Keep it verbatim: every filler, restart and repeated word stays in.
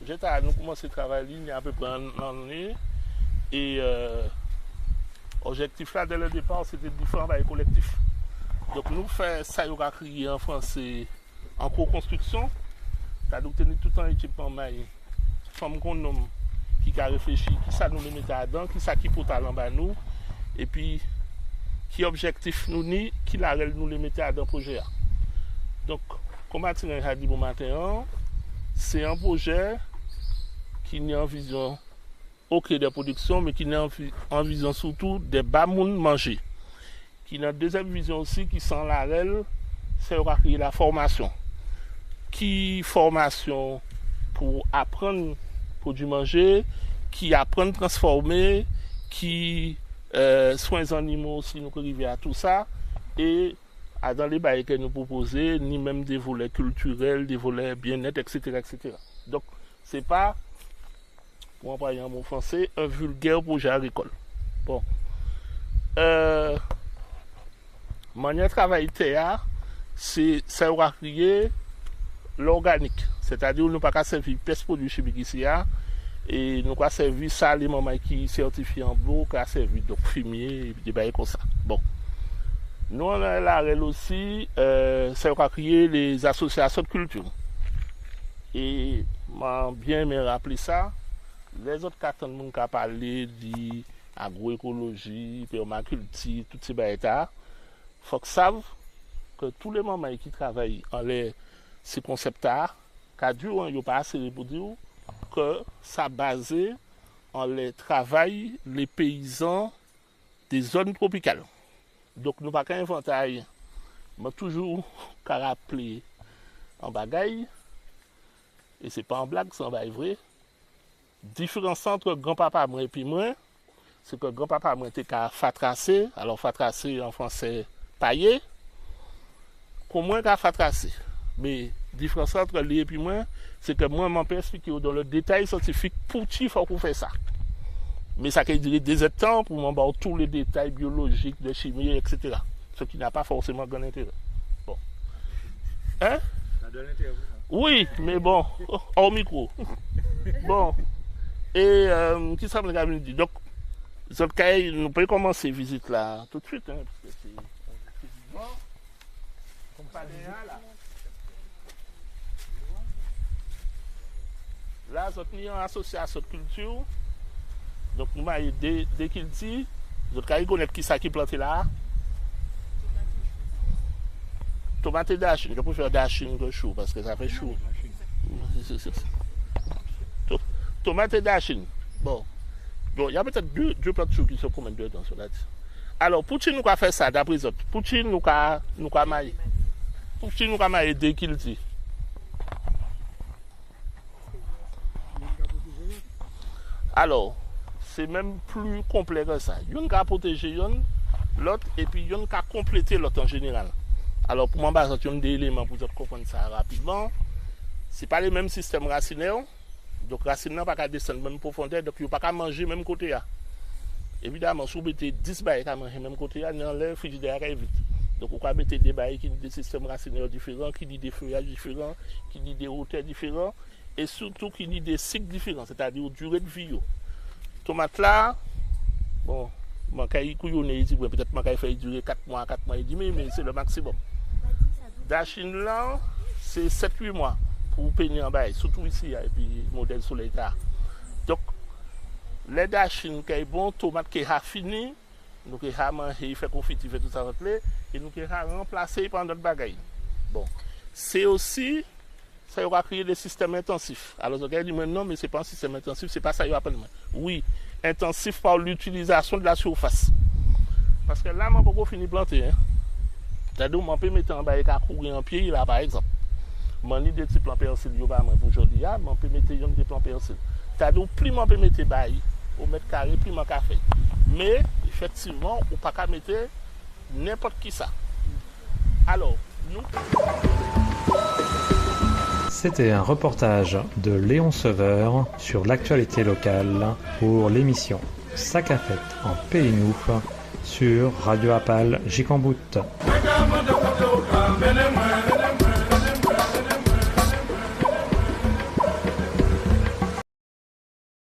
Pwojé-tala, nou koumansé travay li, ni apéprè an lanné. É, euh, objektif-la, dès le départ, sé té di fè an bagay kolektif. Donk, nou fè sa yo ka kriyé an fransé an ko-konstriksion. Sa donk té ni tout an ékip manmay, fanm kon nonm, ki ka réfléchi kisa nou lé mété adan, kisa ki pòtalan ba nou, épi ki objektif nou ni, ki larel nou lé mété adan pwojé-a. Donk, kon Martin ja di bomaten-an, sé an pwojé ki ni an vizion, oké, dè pwodiksion, mé ki ni an vi-, an vizion sitou dè ba moun manjé. Ki ni an dézièm vizion osi, ki sé an larel, sa yo ka kriyé lafòmasion. Ki fòmasion pou aprann pwodui manjé, ki aprann transfòmé, ki, euh, swen zannimo osi, nou ké rivé a tou sa. É adan lé bagay ke nou pwopozé, ni menm dé volè kiltirel, dé volè bien-être, et cetera, et cetera. Donk, sé pa, pou anplwayé an mo fransé, un vulgaire projet agricole. Bon. Euh, manniè travay tè-a, sé sa yo ka kriyé lòganik. Sétadi, nou pa ka sèvi pies pwodui chimik isi-a, é nou ka sèvi sa lé manmay ki sètifié an bio ka sèvi, donk fimié, dé bagay kon sa. Bon. Nou anlè larel osi, euh, sa yo ka kriyé lé asosiasion dè kilti. É man bien enmen raplé sa, lè zot ka tann moun ka palé di agwoékoloji, pèmakilti, tout sé bagay-tala, fok sav ke tout lé manmay ki travay anlè sé konsep-tala, ka di'w, en, yo pa asé pou di'w ke sa bazé anlè travay lé péyizan dé zòn twopikal. Donk, nou pa ka envanté ayen. Mwen toujou ka raplé an bagay, é sé pa an blag, sé an bagay vré. Diférans ant granpapa mwen épi mwen, sé ke granpapa mwen té ka fatrasé, alò fatrasé an fransé payé, kon mwen ka fatrasé. Mé diférans ant li épi mwen, sé ke mwen, man pé èspliké'w dan le détay siantifik poutji fok ou fè sa. Mé sa ké diré dé zèdtan pou man ba'w tout lé détay biolojik, dè chimi, et cetera. Ce qui n'a pas forcément grand intérêt. Bon. Hein? Ça donne l'intérêt, oui. Oui, mé bon, hors micro. Bon. É, euh, kisa man ka vin di? Donk, zot kay, nou pé koumansé vizit-la tout de suite, hein, paske sé, la, zot ni an asosiasion kilti. Donk, nou mayé dé, dé kilti. Zot ka rikonnet kisa ki planté la? Tomat é dachin. Je préfère dachin ke chou, paske sa fè chou. To-, tomat é dachin. Bon. Bon, y a pétet dé, dé plant chou ki sé pwomenn dedan, sela di. Alò, poutji nou ka fè sa, dapré zot? Poutji nou ka, nou ka mayé? Poutji nou ka mayé dé kilti? Alò, sé menm pli konplè ke sa. Yonn ka pwotéjé yonn, lot, épi yonn ka konplété lot an jénéral. Alò, pou mwen ba zot yonn dé éléman pou zot konprann sa rapidman, sé pa lé menm sistem rasinè. Donk, rasin-lan pa ka désann menm pwofondè, donk yo pa ka manjé menm koté-a. Évidaman, si ou mété dis bagay ka manjé menm koté-a, ni anlè frijidè-a kay vid. Donk, ou ka mété dé bagay ki ni dé sistem rasinè diféran, ki ni dé féyaj diféran, ki ni dé wotè diféran, é sirtou ki ni dé sik diféran, sétadi diré de vi yo. Tomat-la, bon, man kay kouyonné isi, bon, pétet man kay fè'y diré kat mwa, kat mwa édimi, mé sé le maximum. Dachin-lan, sé set, uit mwa pou péni an bagay, sirtou isi-a, épi model soley-tala. Donk, lè dachin kay bon, tomat ké ja fini, nou ké ja manjé'y, fè konfiti, fè tout sa zot lé, é nou ké ja ranplasé'y pa an lot bagay. Bon, sé osi sa yo ka kriyé dé sistem entansif. Alò, zot ka di mwen, non, mé sé pa an sistem entansif, sé pa sa yo aprann mwen. Wi, entansif par l'utilisation de la surface. Paske la, man poko fini planté, en. Sétadi, man pé mété an bagay ka kouri an pié'y la, pa egzanp. Man ni dé ti plan pèsi yo ba mwen pou jòdi-a, man pé mété yonn dé plan pèsi. Sétadi, pli man pé mété bagay o met karé, pli man ka fè. Mé, éfektivman, ou pa ka mété nenpot kisa. Alò, nou... C'était un reportage de Léon Sauveur sur l'actualité locale pour l'émission Sa ka fet an péyi nou sur Radio Apal Jikanbout.